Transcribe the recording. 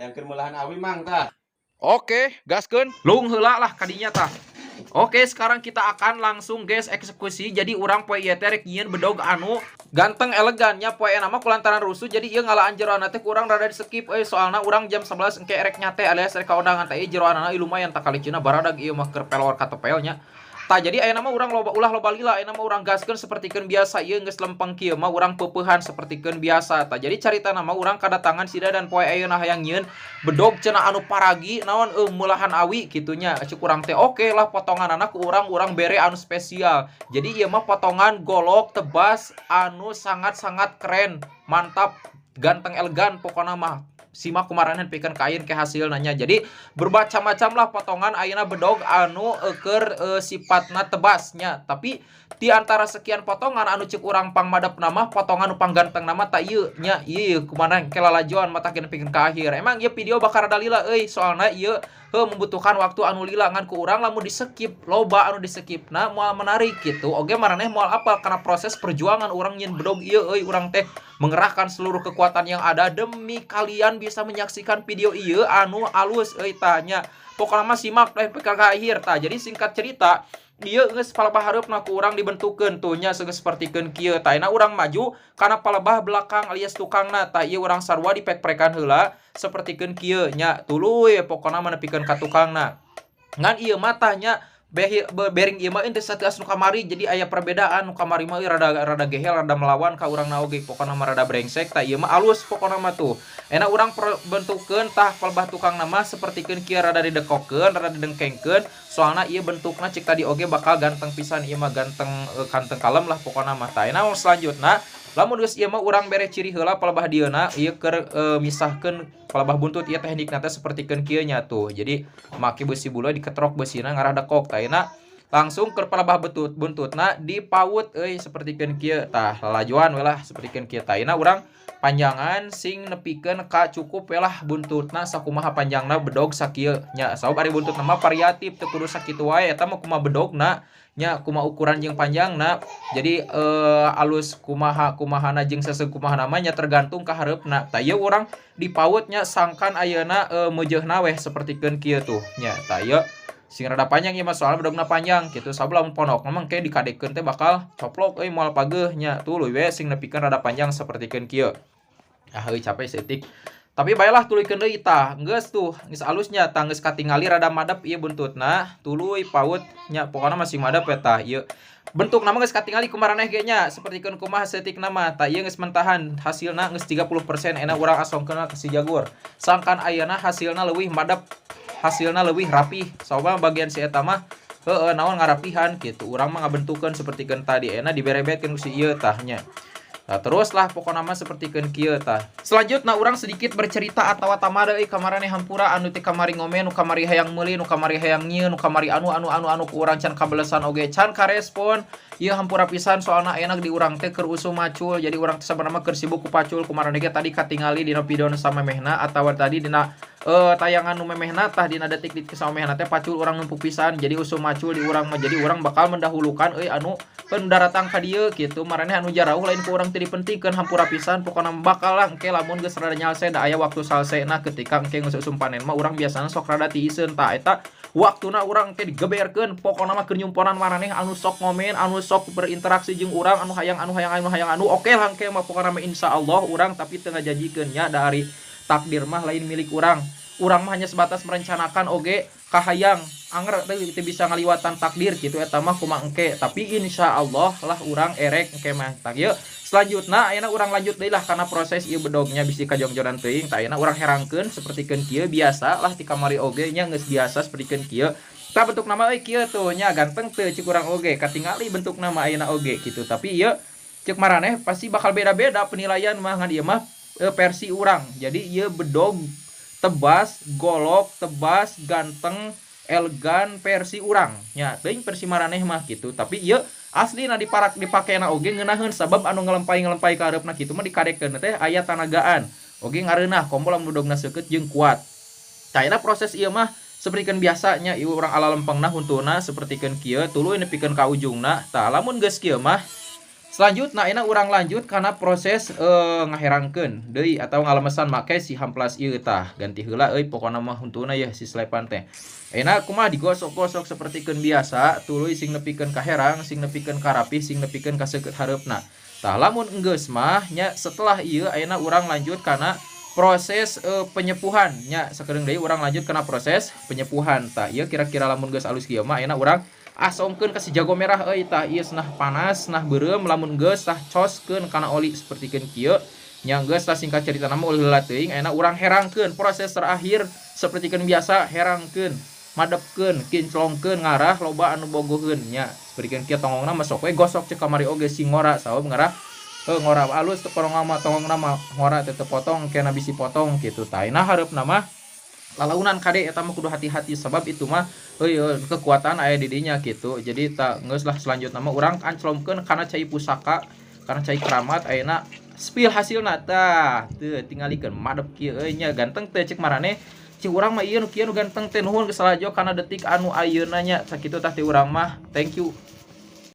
Hayang keur meulahan awi, Mang, tah. Oke, gaskeun. Lung heula lah kadinya tah. Oke, sekarang kita akan langsung, guys, eksekusi. Jadi urang poe ieu teh rek nyieun bedog anu ganteng elegannya. Poe nama kulantaran rusuh, jadi ieu ngalaan jeroanna teh kurang rada di skip euy, soalna urang jam 11 engke erek nyate alias rek ka undangan teh. Ieu jeroanana ieu lumayan tak kalicina baradag ieu mah keur pelor katepelnya. Tah, jadi ayeuna mah urang loba ulah loba lila, ayeuna mah urang gaskeun sapertikeun biasa. Ieu geus lempeng kieu mah urang peupeuhan sapertikeun biasa. Tah, jadi caritana mah urang kadatangan sida dan poe ayeuna hayang nyieun bedog cenah anu paragi naon meulahan awi kitu nya. Cek urang teh oke lah, potonganana ku urang urang bere anu spesial. Jadi ieu mah potongan golok tebas anu sangat-sangat keren, mantap, ganteng, elegan pokona mah. Simak kumaha pikeun kain ke hasilna nya. Jadi bermacam-macam lah potongan ayeuna bedog anu keur sifatna tebasnya. Tapi di antara sekian potongan anu cek urang pangmadapna mah, potongan nu panggantengna mah tah ieu nya. Ieu kumaha ke lalajoan mata pikeun ka akhir. Emang ieu video bakal rada lila euy, soalna ieu heuh membutuhkan waktu anu lila, ngan ku urang lamun di skip loba anu di skipna moal menarik gitu. Oge maraneh moal apal karena proses perjuangan urang nyieun bedog ieu euy. Urang teh mengerahkan seluruh kekuatan yang ada demi kalian bisa menyaksikan video ieu anu alus euy tanya. Pokokna mah simak deh pikeun ka akhir. Tah, jadi singkat cerita ieu geus palebah hareupna ku urang dibentukeun tuh nya, geus sapertikeun kieu. Tah, ayeuna urang maju kana palebah belakang alias tukangna. Tah, ieu urang sarua dipek-prekan heula sapertikeun kieu nya, tuluy pokona mah nepikeun ka tukangna. Ngan ieu mah tah nya bearing ieu mah teu sateuas nu kamari, jadi aya perbedaan. Nu kamari mah rada rada gehel, rada melawan ka urangna oge, pokona mah rada brengsek. Tah, ieu mah alus pokona mah tuh. Enak urang bentukeun tah palebah tukangna mah sapertikeun kieu, rada didekokeun, rada didengkengkeun, soalna ieu bentukna cek tadi oge bakal ganteng pisan ieu mah, ganteng ganteng kalem lah pokona mah. Tah, ayeuna selanjutna lamun geus ieu mah urang bere ciri heula palebah dieuna ieu keur misahkeun palebah buntut. Ieu teknikna teh sapertikeun kieu nya tuh. Jadi make besi bulu diketrok besina ngarah dekok. Tah, ayeuna langsung ke palebah buntutna dipaut euy, sapertikeun kieu. Tah, lalajoan we lah sapertikeun kieu. Tah, ayeuna urang panjangan sing nepikeun ka cukup we lah buntutna sakumaha panjangna bedog sakieu nya. Sabab ari buntutna mah variatif, teu kudu sakitu wae, eta mah kumaha bedogna nya, kumaha ukuran jeung panjangna. Jadi alus kumaha kumahana jeung seseg kumaha namanya tergantung ka hareupna. Tah, ieu urang dipautnya sangkan ayeuna meujeuhna weh sapertikeun kieu tuh nya. Tah, ieu sing rada panjang ieu mah, soalna bedogna panjang kitu. Sabab lamun pondokna mah engke dikadekeun teh bakal coplok euy, moal pageuh nya. Tuluy we sing nepikeun rada panjang sapertikeun kieu. Ah euy, capek saeutik. Tapi baelah, tuluykeun deui. Tah, geus tuh, geus alusnya. Tah, geus katingali rada madep ieu buntutna, tuluy paut nya, pokona masih madep we. Tah, ieu bentukna mah geus katingali ku maraneh ge nya, sapertikeun kumaha saeutikna mah. Tah, ieu geus mentahan, hasilna geus 30%. Enak urang asongkeun ka si jagur sangkan ayeuna hasilna leuwih madep, hasilna leuwih rapih. Sabab bagian si eta mah heueuh naon ngarapihan kitu, urang mah ngabentukeun sapertikeun tadi. Enak diberebetkeun ku si ieu tah nya. Nah, terus lah pokokna mah sapertikeun kieu tah. Selanjutnya urang sedikit bercerita atawa tamada euy kamaraneh. Hampura anu ti kamari ngomen, nu kamari hayang meuli, nu kamari hayang nyieun, nu kamari anu anu anu anu ku urang can kabelesan oge can karespon. Ieu hampura pisan, soalna ayeuna di urang teh keur usum macul. Jadi urang teh sabenerna keur sibuk ku pacul. Kumaraneh ge tadi katingali dina video nu samemehna atawa tadi dina tayangan nu memehna. Tah, dina detik-detik samemehna teh pacul urang numpuk pisan. Jadi usum macul di urang mah, jadi urang bakal mendahulukan euy anu daratang ka dieu kitu. Maraneh anu jarauh lain ku urang teu dipentingkeun, hampura pisan. Pokona bakal lah engke lamun geus rada nyalse, da aya waktu salsena. Ketika engke geus usum panen mah urang biasana sok rada tiiseun. Tah, eta waktuna urang teh digeberkeun pokona mah keur nyumponan maraneh anu sok ngomen, anu sok berinteraksi jeung urang, anu hayang anu hayang anu hayang anu. Oke lah, engke mah pokona mah insyaallah urang, tapi teu ngajajikeun nya, da ari takdir mah lain milik urang. Urang mah hanya sebatas merencanakan oge kahayang anger teh bisa ngaliwatan takdir gitu. Eta mah kumaha engke, tapi insyaallah lah urang erek engke mah. Tah, ieu selanjutna ayeuna urang lanjut deui lah karena proses ieu bedognya bisi kajongjonan teuing. Tah, ayeuna urang herangkeun sapertikeun kieu, biasa lah ti kamari oge nya, geus biasa sapertikeun kieu. Tah, bentuk nama euy kieu tuh nya, ganteng teu cek urang oge, katingali bentuk nama ayeuna oge gitu. Tapi ieu cek maraneh pasti bakal beda-beda penilaian mah, ngan ieu mah versi urang. Jadi ieu bedog tebas, golok tebas, ganteng elegan versi urang nya, teuing versi maraneh mah gitu. Tapi ieu aslina diparak dipakena oge ngeunaheun, sabab anu ngelempai-ngelempai ka hareupna kitu mah dikadekeun teh aya tanagaan oge ngareunah, komo lamun bedogna seukeut jeung kuat. Tah, ayeuna proses ieu mah sapertikeun biasanya, ieu urang ala lempengna huntuna sapertikeun kieu, tuluy nepikeun ka ujungna. Tah, lamun geus kieu mah Selanjutnya ayeuna urang lanjut kana proses ngaherangkeun deui atau ngalemesan make si hamplas ieu tah. Ganti heula euy pokona mah huntuna yeuh si selepan teh. Ayeuna kumaha, digosok-gosok sapertikeun biasa, tuluy sing nepikeun ka herang, sing nepikeun ka rapih, sing nepikeun ka seukeut hareupna. Tah, lamun enggeus mah nya, setelah ieu ayeuna urang lanjut kana proses penyepuhan nya. Sakedeung deui urang lanjut kana proses penyepuhan. Tah, ieu kira-kira lamun geus alus kieu mah ayeuna urang asongkeun ka si jago merah euy. Tah, ieu cenah panas nah beureum, lamun geus tah coskeun kana oli sapertikeun kieu nya. Geus tah, singkat cerita nama ulah heula teuing, ayeuna urang herangkeun. Proses terakhir sapertikeun biasa, herangkeun, madepkeun, kinclongkeun, ngarah loba anu bogoheun nya. Sapertikeun kieu tongongna mah sok we gosok, cek kamari oge sing ngora, sabab ngarah ngora alus teu mah tongongna mah, ngora teh teu potong kena bisi potong kitu. Tah, ayeuna hareupna mah lalaunan kade, eta mah kudu hati-hati sabab itu mah euy kekuatan aya di dinya gitu. Jadi tak geus lah, selanjutna mah urang anclomkeun kana cai pusaka, kana cai keramat. Ayeuna spill hasilna tah, teu tingalikeun madep kieu euy nya, ganteng teh cek marane? Cik urang mah ieu nu kieu nu ganteng teh. Nuhun geus lalajo kana detik anu ayeuna nya. Sakitu tah ti urang mah, thank you.